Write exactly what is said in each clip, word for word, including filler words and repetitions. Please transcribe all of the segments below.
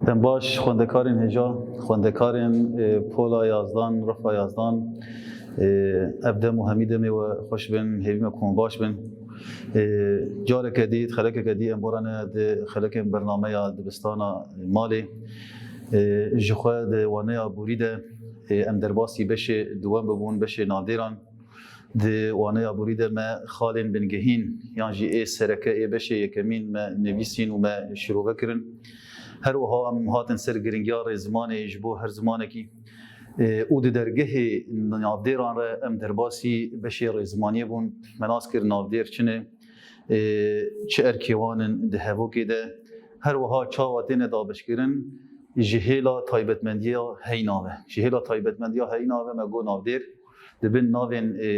Dem baş, xwendekarên hêja, xwendekarên, e, pola yazdan, rifa yazdan, e, ev dem û hemî demê we xweş bin, hêvî me ku hûn baş bin. E, careke dî, xelekeke dî em borane di xelekên bernameya dibistana malê. E, ji xwe di waneya borî de, e, em derbasî beşê duwem bibûn, beşê navdêran. Di waneya borî de me xalên bingehîn yan jî ê sereke ê beşê yekemîn me nivîsîn û me şirove kirin. Her wiha em hatin ser giringiya rêzimanê ji bo her zimanekî. E, û di dergehê navdêran re em derbasî beşê rêzimaniyê bûn. Me nas kir navdêr çi ne, e, çi erkê wan in di hevokê de. Her wiha çawa têne dabeşkirin, ji hêla taybetmendiya heyna ve. Ji hêla taybetmendiya heyna ve me got navdêr. Di bin navên, e,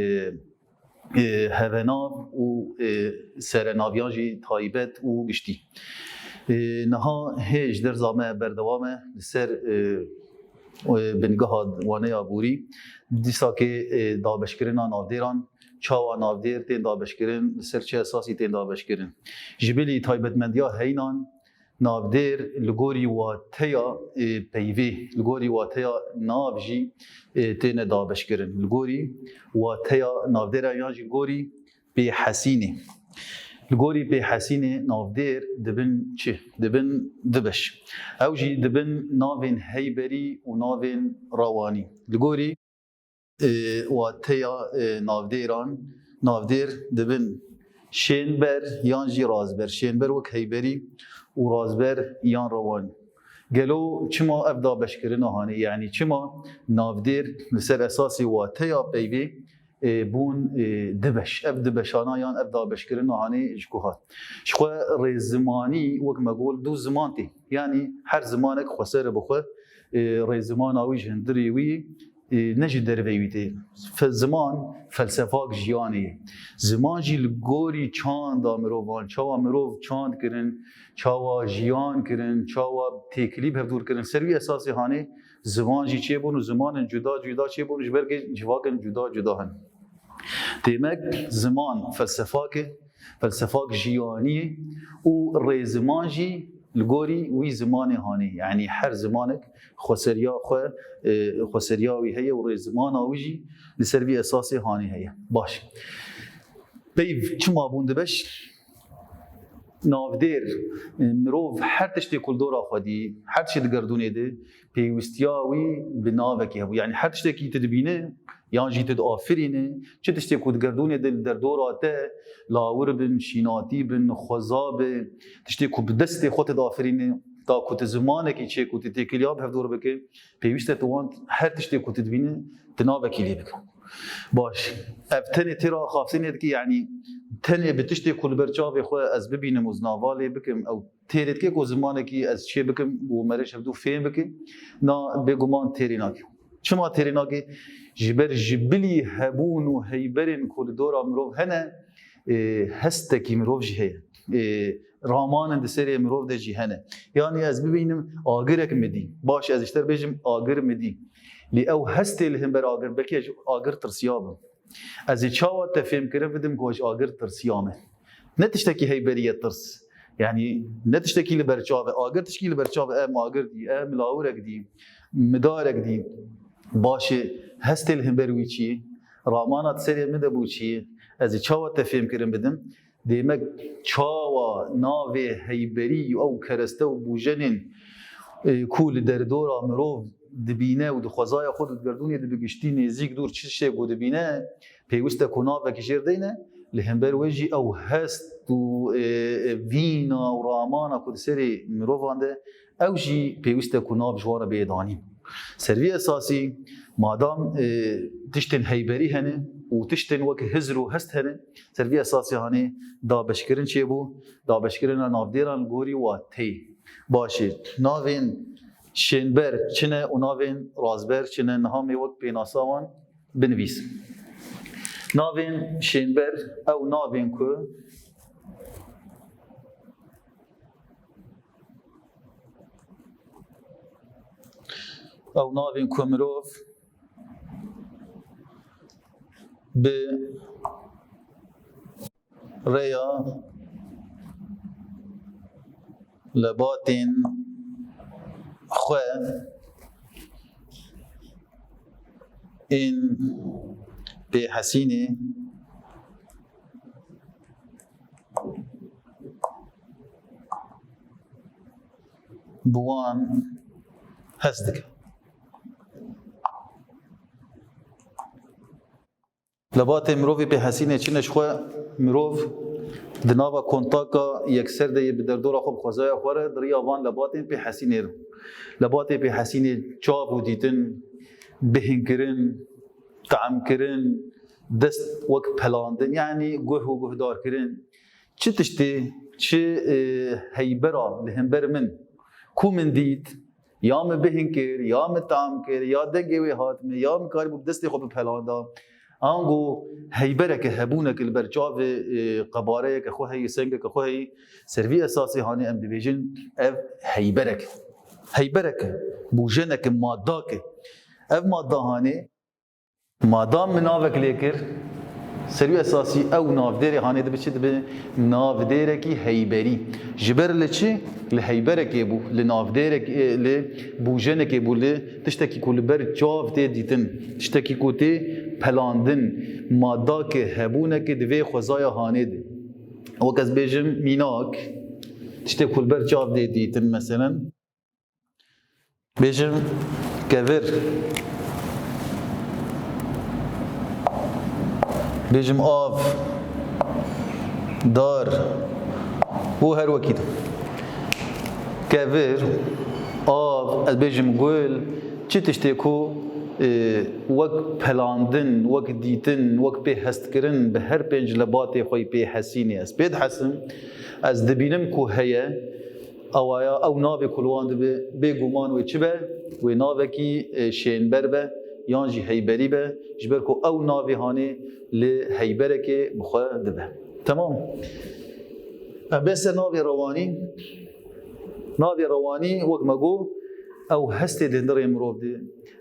e, hevenav û, e, serenaviyan jî taybet û giştî. E, niha hê ji derza me berdewam e li ser, e, e, bingeha waneya borî. Dîsakê, e, dabeşkirina navdêran, çawa navdêr tên dabeşkirin, li ser çi esasî tên dabeşkirin. Ji bilî taybetmendiya heynan, navdêr li gorî wateya, e, peyvê, li gorî wateya nav jî, e, têne dabeşkirin. Li gorî wateya navdêra yan jî gorî pêhesînê. Li gorî pêhesînê navdêr dibin çi? Dibin du beş. Ew jî dibin navên heyberî û navên rewanî. Li gorî e, wateya, e, navdêran, navdêr dibin şênber yan jî razber. Şênber wek heyberî û razber yan rewanî. Gelo çima ev dabeşkirina hanê? Yanî çima navdêr li ser esasê wateya peyvê, e, bûn, e, du beş? Ev du beşana yan ev dabeşkirina hanê ji ku hat? Ji xwe rêzimanî wek me got du ziman tê. Yanî her zimanek xweser bi xwe, e, rêzimana wî ji hundirê wî, e, ne ji derveyî wî tê. Fe-, ziman felsefak jiyanê ye. Ziman jî li gorî çanda mirovan, çawa mirov çand kirin, çawa jiyan kirin, çawa têkilî bi hevdûr kirin. Ser wî esasê hanê ziman jî çêbûn û zimanên cuda cuda çêbûn ji ber ku civakên cuda cuda hene. Demek ziman felsefak e, felsefak jiyanî ye û rêziman jî li gorî wî zimanê hanê. Yanî her zimanek xweseriya xwe, e, xweseriya wî heye û rêzimana wî jî li ser vî esasê hanê heye. Baş. Peyv çima bûn du beş? Navdêr, e, mirov her tiştê ku li dora xwe dî, her tiştê di gerdûnê de, pêwîstiya wî bi navekê hebû. Yanî her tiştekî tu dibîne, yan jî tu diafirîne, çi tiştê ku di gerdûnê de li derdora te lawir bin, şînatî bin, xweza be, tiştê ku bi destê xwe tu diafirîne, ta ku tu zimanekî çêk û tu têkiliya bi hevdor bike, pêwîst e tu wan her tiştê ku tu dibîne, tu navekî lê bike. Baş. Ev tenê têra axaftinê dike, yanî tenê bi tiştê ku li ber çavê xwe ez bibînim û zinava lê bikim, ew têrê dike ku zimanekî ez çê bikim û me re ji hevdû fêm bike, na bêguman têrê nake. Çima têrê nake? Ji ber ji bilî hebûn û heyberên ku li dora mirov hene, e, hestekî mirov jî heye. E, ramanên di serê mirov de jî hene. Yanî ez bibînim agirek min dî. Baş, ez ji te re bêjim agir min dî. Lê ew hestê li hember agir, belkî ez ji agir tirsiyabim. Ez ê çawa te fêmkirin bidim ku ez ji agir tirsiyame? Ne tiştekî heyberî ye tirs. Yanî ne tiştekî li ber çav e. Agir tişkî li ber çav e. Em agir dî, em lawirek dî, midarek dî. Baş e, hestê li hember wî çi ye? Ramana di serê min de bû çi ye? Ez ê çawa te fêmkirin bidim? Demek çawa navê heyberî û ew kereste û bûjenên, e, ku li derdora mirov dibîne û di xwezaya xwe û di gerdûnê de bi giştî nêzîk dûr çi tiştê ku dibîne, pêwîst e ku navekî jêr deyne, li hember wê jî ew hest û, e, e, vîna û ramana ku di serê mirovan de, ew jî pêwîst e ku nav ji wan re bê danîn. Ser vî esasî, madam, e, tiştên heyberî hene û tiştên wek hizr û hest hene, ser vî esasî hanê dabeşkirin çêbû, dabeşkirina navdêran li gorî wateyê. Baş e, navên şênber çi ne û navên razber çi ne? Niha me wek pênasa wan binivîs. Navên şênber, ew navên ku Ew navên ku mirov bi rêya lebatên xwe ên pêhesînê bi wan hes dike. Lebatê mirovî pêhesînê çi ne ji xwe, mirov di nava kontaka yekser de yê bi derdora xwe, bi xwezaya xwe re, di riya van lebatên pêhesînê re. Lebatê pêhesînê çav û dîtin, bêhnkirin, tamkirin, dest wek pelandin, yanî guh û guhdarkirin. Çi tiştê, çi, e, heybera li hember min, ku min dît, ya min bêhn kir, ya min tam kir, ya dengê wê hat min, ya min karîbû bi destê xwe bipelanda. Ango heybereke, hebûneke li ber çavê, e, qebareyeke xwe heyî, sengeke xwe heyî, ser vî esasê hanê em dibêjin ev heyberek. Heybereke, bûjeneke, madake. Ev madda hanê, madam min navek lê kir, ser wî esasî ew navdêrê hanê dibe çi dibe? Navdêrekî heyberî. Ji ber li çi? Li heyberekê bû, li navdêrek, e, li bûjenekê bû, li tiştekî ku li ber çav tê dîtin, tiştekî ku tê pelandin, madake, hebûneke di vê xwezaya hanê de. Wek ez bêjim mînak, tiştê ku li ber çav tê dîtin, meselen, bêjim kevir, bêjim av, dar û her wekî din. Kevir, av, ez bêjim gul, çi tiştê ku, e, wek pelandin, wek dîtin, wek pê hestkirin bi her pênc lebatê xwe yî pê hesînê ez pê dihesim, ez dibînim ku heye, Awaya ew navê ku li wan dibe, bêguman wê çi be? Wê navekî, e, şênber be, yan jî heyberî be, ji ber ku ew navê hanê li heyberekê bi xwe dibe. Temam. Em bê ser navê rewanî. Navê rewanî, wek me got, ew hestê di hundirê mirov de,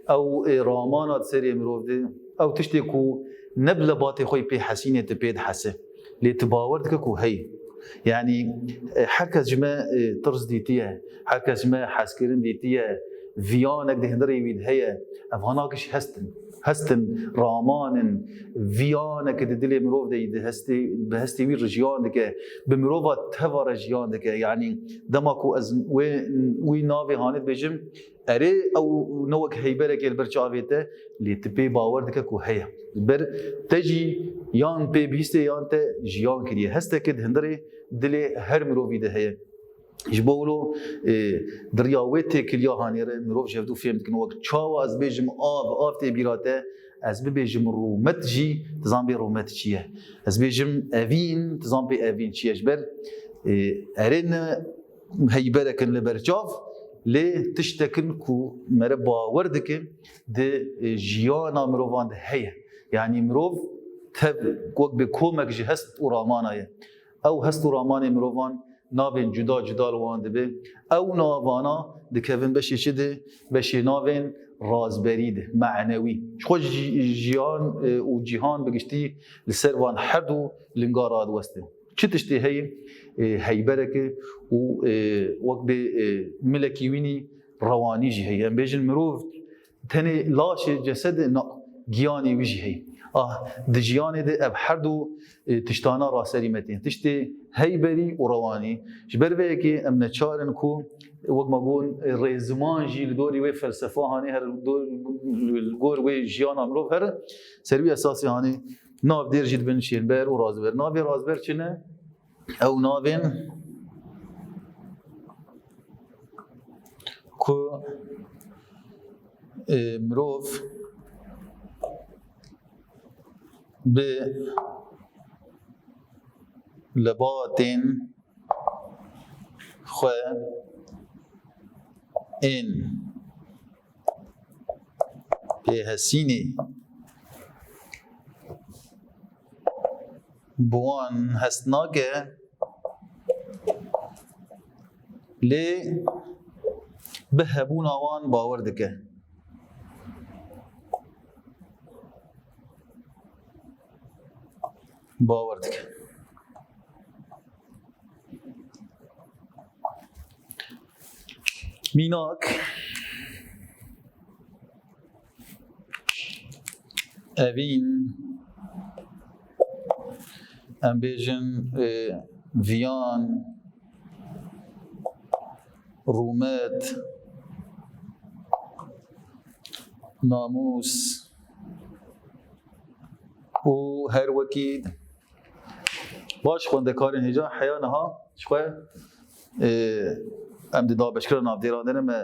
ew, e, ramana di serê mirov de, ew tiştê ku ne bi lebatê xwe yî pê hesînê tu pê dihese. Lê tu bawer dike ku heye. Yanî, e, her kes ji me, e, tirs dîtiye, her kes ji me hezkirin dîtiye, viyanek di hundirê wî de heye. Ev hana giş hest in. Hest in, raman in, viyaneke di dilê mirov de yî di hestê, bi hestê wî re jiyan dike, bi mirova teva re jiyan dike. Yanî, dema ku ez wê, wî navê hanê dibêjim, Erê, ew ne wek heyberekê li ber çavê te, lê tu pê bawer dike ku heye. Li ber te jî yan pê bihîstê yan te jiyan kiriye. Hesteke di hundirê dilê her mirovî de heye. Ji bo wilo, e, di riya wê têkiliya hanê re mirov ji hevdû fêm dikin. Wek çawa ez bêjim av, av tê bîra te, ez bibêjim rûmet jî, tu zan bê rûmet çi ye. Ez bêjim evîn, tu zan bê evîn çi ye. Ji ber, e, erê ne heyberek in li ber çav, lê tiştek in ku mere bawer dike di, e, jiyana mirovan de heye. Yanî mirov tev wek bi komek ji hest û ramana ye. Ew hest û ramanê mirovan navên cuda cuda li wan dibe. Ew navana dikevin beşê çi de? Beşê navên razberî de, manewî. Ji xwe jî, jiyan, e, û cîhan bi giştî li ser van her du linga radiweste. Çi tiştê heye? E, heybereke û, e, wek bê, e, milekî wînî rewanî jî heye. Em bêjin mirov tenê laşê, cesede, na, giyanê wî jî heye. Ah, di jiyanê de ev her du, e, tiştana raserî me tên. Tiştê heyberî û rewanî. Ji ber vê yekê em neçar in ku, wek me got, e, rêziman jî li dorî wê felsefa hanê here, li dor, li gor wê jiyana mirov here, ser wî esasê hanê navdêr jî dibin şênber û razber. Navê razber çi ne? Ew navên ku, e, mirov bi lebatên xwe ên pêhesînê bi wan hes nake, lê bi hebûna wan bawer dike. Bawer dike. Mînak, evîn, em bêjin, e, viyan, rûmet, namûs û her wekî. Baş, xwendekarên hêja heya niha ji xwe, e, em di dabeşkirina navdêran de ne me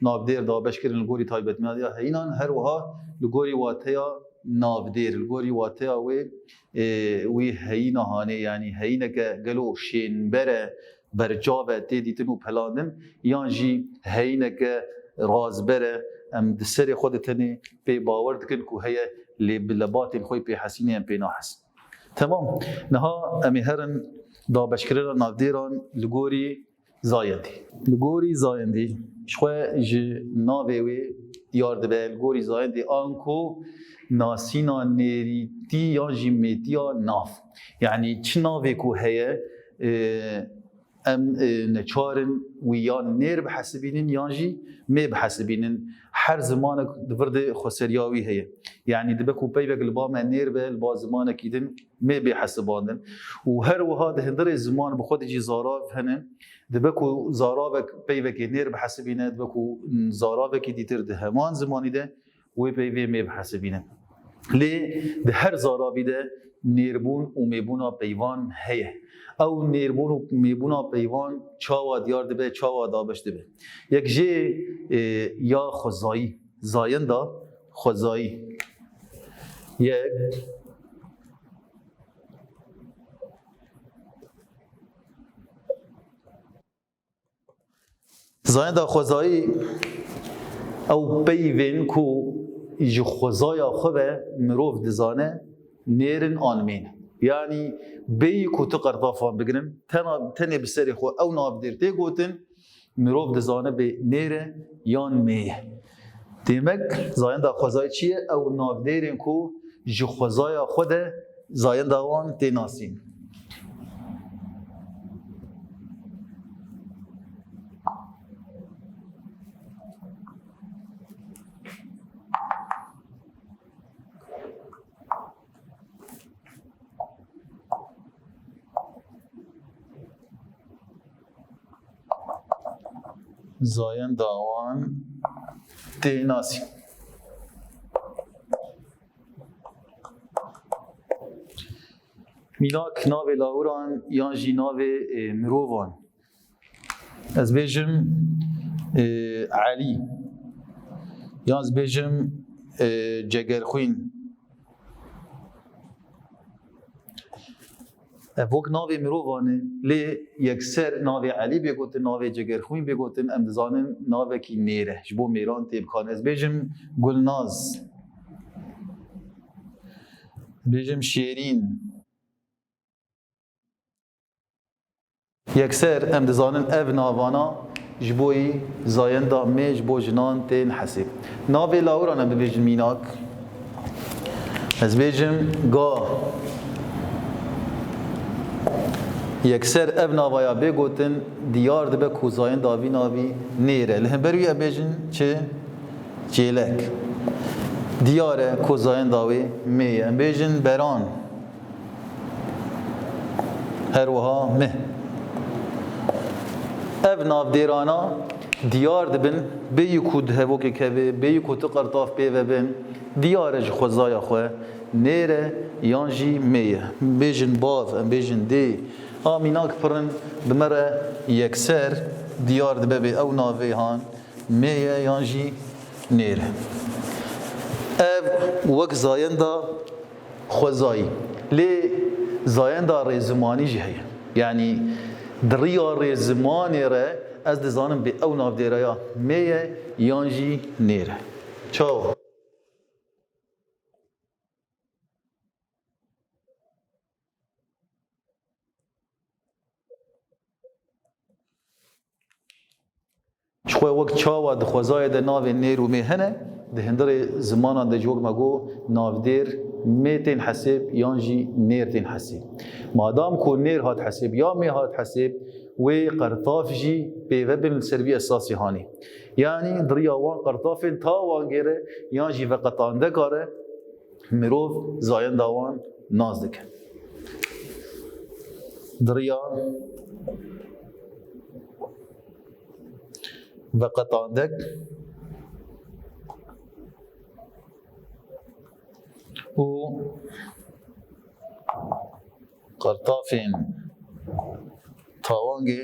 navdêr dabeş kirin li gorî taybetmeniya heyînan, her wiha li gorî wateya navdêr, li gorî wateya wê, e, wî heyîna hanê, yanî heyîneke gelo şênber e, berçav e, tê dîtin û pelandin, yan jî heyîneke razber e, em di serê xwe de tenê pê bawer dikin ku heye, lê bi lebatên xwe pê hesî ne, em pê nahesin. Temam. Niha em ê herin dabeşkirina navdêran li gorî zayendî. Li gorî zayendî, ji xwe ji navê wê diyar dibe, li gorî zayendî anku nasîna nêrîtî yan jî mêtiya nav. Yanî çi navê ku heye, e, em, e, neçar in wî yan nêr bihesibînin yan jî mê bihesibînin. Her zimanek di vir de xweseriya wî heye. Yanî dibe ku peyvek li ba me nêr be, li ba zimanekî din mê bê hesibandin. Û her wiha di hundirê ziman bi xwe de jî zarav hene. Dibe ku zaravek peyvekê nêr bihesibîne, dibe ku zaravekî dîtir di heman zimanî de wê peyvê mê bihesibîne. Lê di her zaravî de nêrbûn û mêbûna peyvan heye. Ew nêrbûn û mêbûna peyvan çawa diyar dibe, çawa dabeş dibe? Yek jê, e, ya xwezayî, zayenda xwezayî. Yek. Zayenda xwezayî ew peyvên ku ji xwezaya xwe ve mirov dizane nêr in an mê ne. Yanî bêyî ku tu qertafan bigirin, tena, tenê bi serê xwe ew navdêr tê gotin, mirov dizane bê nêr e yan mê ye. Demek zayenda xwezayî çi ye? Ew navdêrên ku ji xwezaya xwe de zayenda wan tê nasîn. Zayenda wan tê nasîn. Mînak, navê lawiran yan jî navê, e, mirovan. Ez bêjim, e, Elî. Yan ez bêjim, e, Cegerxwîn. Ev wek navê mirovan e, lê yekser navê Elî bê gotin, navê Cegerxwîn bê gotin, em dizanin navekî nêr e. Ji bo mêran tê bikarin. Ez bêjim Gulnaz. Bêjim Şêrîn. Yekser em dizanin ev navana ji bo yî zayenda mê ji bo jinan tên hesêb. Navê lawiran em bibêjin mînak. Ez bêjim ga. Yekser ev navaya bê gotin diyar dibe ku zayenda vî navî nêr e. Li hember wî em bêjin çi? Çêlek. Diyar e ku zayenda wê mê ye. Em bêjin beran. Her wiha mih. Ev navdêrana diyar dibin, bêyî ku di hevokê kevê, bêyî ku tu qertaf pê ve bin, diyar e ji xwezaya xwe nêr e yan jî mê ye. Em bêjin bav, em bêjin dê. A mînak pir in, bi me re yekser diyar dibe bê ew navê han mê ye yan jî nêr e. Ev wek zayenda xwezayî. Lê zayenda rêzimanî jî heye. Yanî di riya rêzimanê re ez dizanim bê ew navdêraya mê ye yan jî nêr e. Çawa? Ji xwe wek çawa di xwezayê de navên nêr û mê hene, di hundirê zimanan de jî wek me got, navdêr mê tên hesêb yan jî nêr tên hesêb. Madam ku nêr hat hesêb ya mê hat hesêb, wê qertaf jî pêve bin li ser vî esasî hanê. Yanî di riya wan qertafên tawangê re yan jî veqetandeka re mirov zayenda wan nas dike. Di riya veqetandek û qertafên tawangê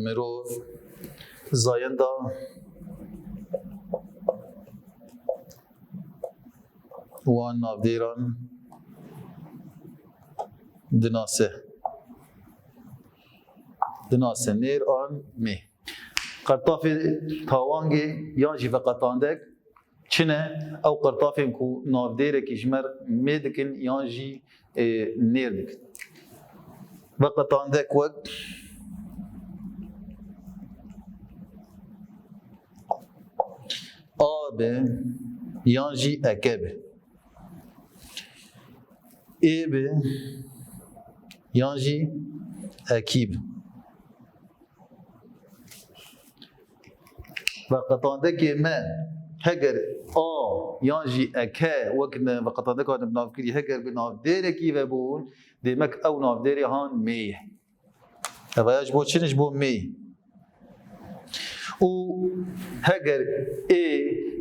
mirov zayenda wan navdêran dinase. Dinase nêr an mê. Qertafê tawangê yan jî veqetandek çi ne? Ew qertafên ku navdêrekî ji me mê dikin yan jî, ê, nêr dikin. Veqetandek wek A be yan jî eke be. Ê be yan jî ekî be. Veqetandekê me heger A yan jî eke wek ne veqetandeka ne binavkirî, heger bi navdêrekî vebûn, demek ew navdêrê han mê ye. Ev ya ji bo çi ne? Ji bo mê. Û heger ê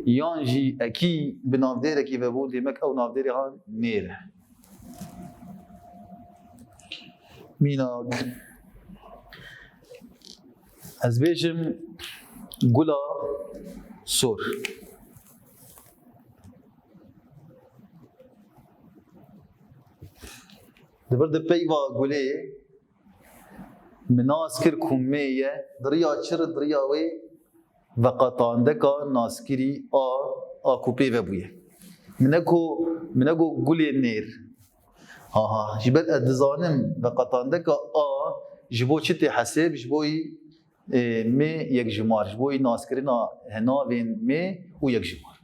yan jî ekî bi navdêrekî vebûn, demek ew navdêrê han nêr e. Mînak, ez bêjim gula sor. Di vir di peyva gulê min nas kir ku mê ye, di riya çi re? Di riya wê veqetandeka naskirî a, a ku pê ve bûye. Min e ku, min e ku gulê nêr. Aha, ji ber ez dizanim veqetandeka a ji bo çi tê hesêb, ji bo yî, e, mê yekjimar, ji bo yî naskirina navên mê û yekjimar.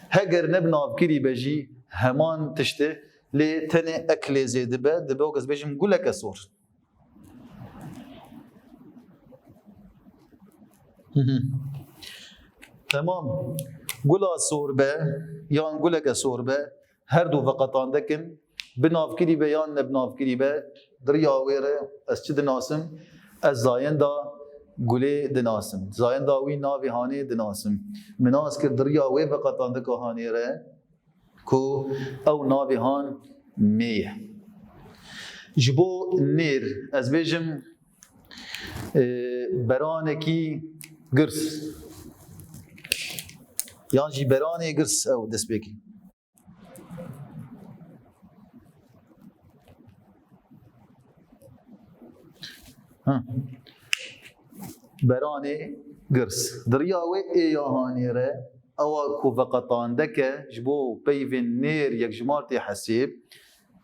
Heger ne bi navkirî be jî heman tişt e, lê tenê ek lê zêde be, dibe wek ez bêjim guleke sor. Hı hı. Temam. Gula sor be, yan guleke sor be, her du veqetandek in, bi navkirî be yan ne bi navkirî be, di riya wê re ez çi dinasim? Ez zayenda gulê dinasim. Zayenda wî navê hanê dinasim. Min nas kir di riya wê veqetandeka hanê re, ku ew navê han mê ye. Ji bo nêr, ez bêjim, e, beranekî girs. Yan jî beranê girs ew destpêkê. Ha. Beranê girs. Di riya wê ê ya hanê re, ewa ku veqetandek e, ji bo peyvên nêr yekjimar tê hesêb,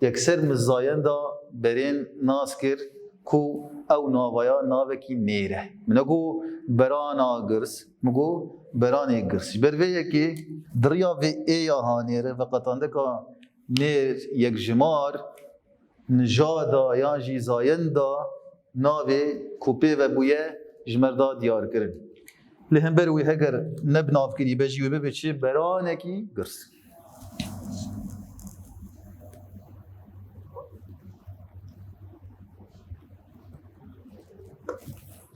yekser min zayenda berên nas kir ku ew navaya navekî nêr e. Min negot berana girs, min got beranê girs. Ji ber vê yekê di riya vê ê ya hanê re veqetandeka nêr yekjimar nijada yan jî zayenda navê ku pê ve bûye ji me re da diyarkirin. Li hember wî heger ne bi navkirî be jî wê bibe çi? Beranekî girs.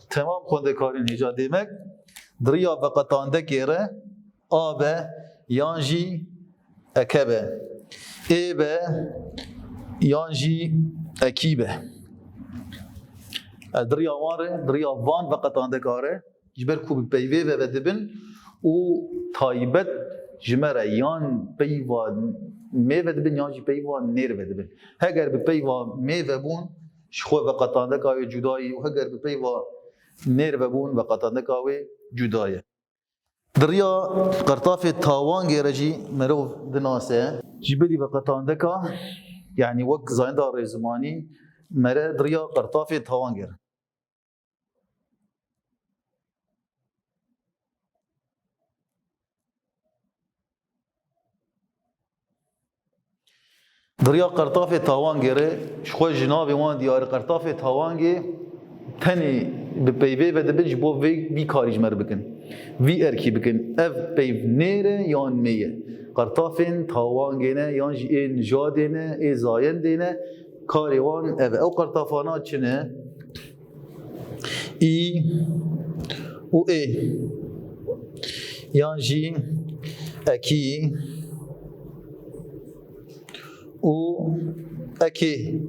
Temam xwendekarên hêja, demek di riya veqetandekê re a be yan jî eke be, ê be yan jî ekî be. Ez di riya wan re, di riya van veqetandeka re, ji ber ku bi peyvê ve vedibin û taybet ji me re yan peyva mê vedibin yan jî peyva nêr vedibin. Heger bi peyva mê vebûn, ji xwe veqetandeka wê cuda ye û heger bi peyva nêr vebûn, veqetandeka wê cuda ye. Di riya qertafê tawangê re jî mirov dinase. Ji bilî veqetandeka, yanî wek zayenda rêzimanî, mere di riya qertafê tawangê re. Di riya qertafê tawangê re ji xwe ji navê wan diyar e. Qertafê tawangê tenê bi peyvê ve dibin ji bo vê, vî karî ji me re bikin. Vî erkî bikin. Ev peyv nêr e yan mê ye. Qertafên tawangê ne yan jî ê nijadê ne, ê zayendê ne. Karê wan ev e. Ew qertafana çi ne? Î û ê. Yan jî ekî û ekê.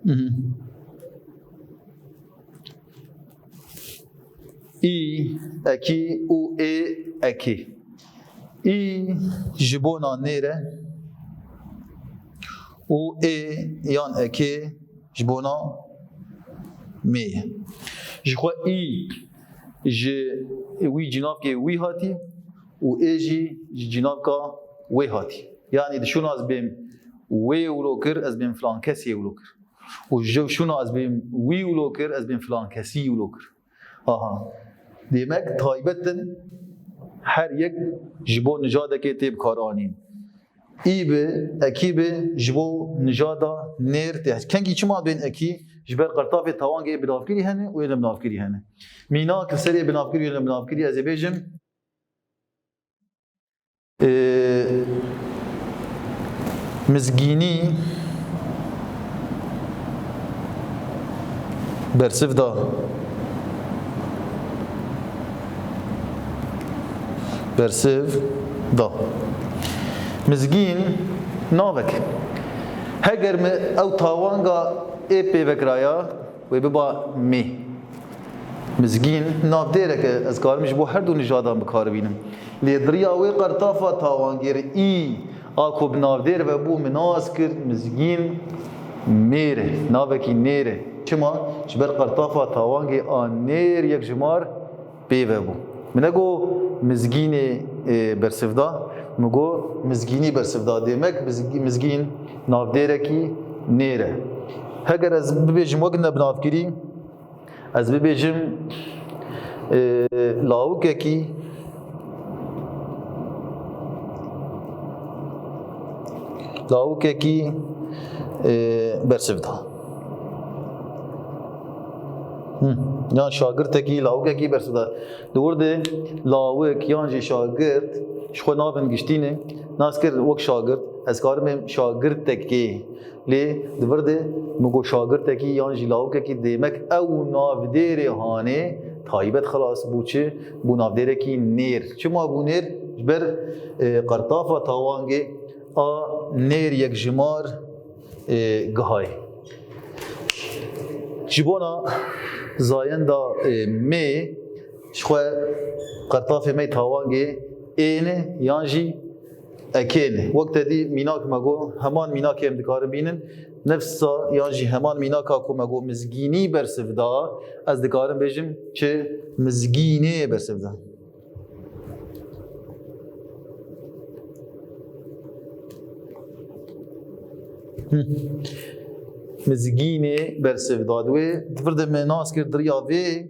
Mhm. Î ekî û ê ekê. Î ji bona nêr e û ê yan ekê ji bona mê ye. Ji xwe î ji wî cînavkê wî hatî û ê jî ji cînavka wê hatî. Yanî di şûna ez bêm wê wilo kir, ez bêm filan kesê wilo kir. Û ji şûna ez bêm wî wilo kir, ez bêm filan kesî wilo kir. Aha. Demek taybet in, her yek ji bo nijadekê tê bikaranîn. Î bi, ekî bi, ji bo nijada nêr tê. Kengî çima bên ekî? Ji ber qertafê tawangê ê binavkirî hene û ê nebinavkirî hene. Mînak li serê binavkirî û nebinavkirî ez ê bêjim. Ee, mizgînî bersiv da. Bersiv da. Mizgîn navek. Heger min ew tawanga ê pêvekiraya, wê biba mê. Mizgîn navdêrek e, ez karim ji bo her du nijadan bi kar bînim. Lê di riya wê qertafa tawangê re î a ku bi navdêr ve bû, min nas kir mizgîn mêr e, navekî nêr e. Çima? Ji ber qertafa tawangê a nêr yekjimar pê ve bû. Min negot mizgînê, e, bersivda, min got mizgînî bersivda. Demek mizgî-, mizgîn navdêrekî nêr e. Heger ez bibêjim wek nebinavkirî, ez bibêjim, e, lawikekî, lawikekî, e, bersivda. Hı. Yan şagirtekî, lawikekî bersivda. Di wir de lawik yan jî şagirt ji xwe navên giştî ne. Nas kir wek şagirt, ez karim bêm şagirtekê. Lê di vir de min got şagirtekî yan jî lawikekî, demek ew navdêrê hanê taybet xilas bû çi? Bû navdêrekî nêr. Çima bû nêr? Ji ber, e, qertafa tawangê a nêr yekjimar, e, gihayê. Ji bona zayenda, e, mê ji xwe qertafê me tawangê ê ne yan jî ekê ne. Wek te dî mînak me got, heman mînakê em dikarin bînin. Nefsa yan jî heman mînaka ku me got mizgînî bersiv da, ez dikarim bêjim çi? Mizgînê bersiv da. Hı. Mizgînê bersiv da. Di wê, di vir de me nas kir di riya vê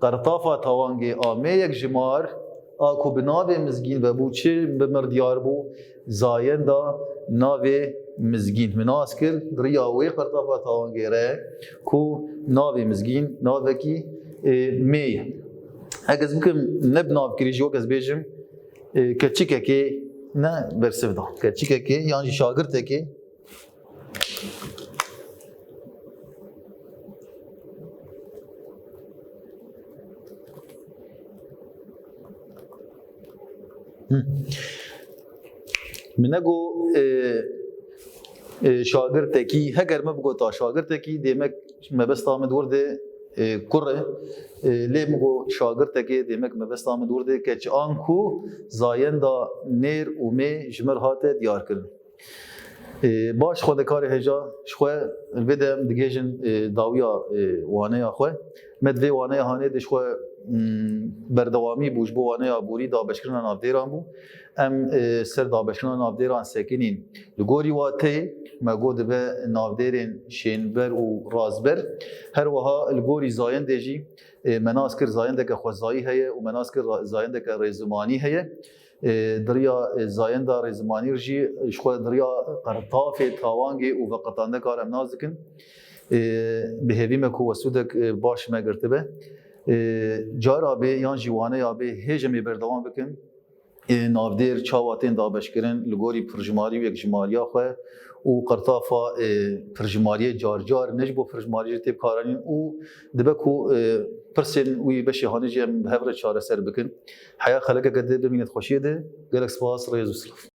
qertafa tawangê a mê yekjimar a ku bi navê mizgîn vebû çi bi mir diyar bû? Zayenda navê mizgîn. Min nas kir di riya wê qertafa tawangê re ku navê mizgîn navekî, e, mê ye. Heke ez bikim ne bi navkirî jî wek ez bêjim, e, keçikekê ne bersiv da. Keçikekê yan jî şagirtekê. Hı. Min negot, e, e, şagirtekî, heger min bigota şagirtekî, demek mebesta min di wir de, e, kur e. E, lê min got şagirtekê, demek mebesta min di wir de keç, anku zayenda nêr û mê ji mir hate diyarkirin. E, baş, xwendekarê hêja, ji xwe li vê de em digihêjin, e, dawiya, e, waneya xwe. Me di vê waneya hanê de ji xwe, mm, berdewamî bû, ji bo waneya borî dabeşkirina navdêran bû. Em, e, ser dabeşkirina navdêran sekinîn. Li gorî wateyê me got dibe navdêrên şênber û razber. Her wiha li gorî zayendê jî, e, me nas kir zayendeke xwezayî heye û me nas kir ra-, zayendeke rêzimanî heye. E, di riya, e, zayenda rêzimanî jî, e, ji xwe di riya qirtafê, tawangê û veqetandekar em nas dikin. E, bi hêvî me ku we sûdek, e, baş me girtibe. E, cara bê yan jî waneya bê hêj em ê berdewam bikin. E, navdêr çawa tên dabeşkirin li gorî pirjimarî û yekjimariya xwe û qirtafa, e, pirjimariyê car car ne ji bo pirjimarî jî tê bikaranîn û dibe ku, e, pirsên wî beşê hanê jî em bi hev re çareser bikin. Heya xelekeke dê bimînit xweşiyê de. Gelek spas, rêz û silav.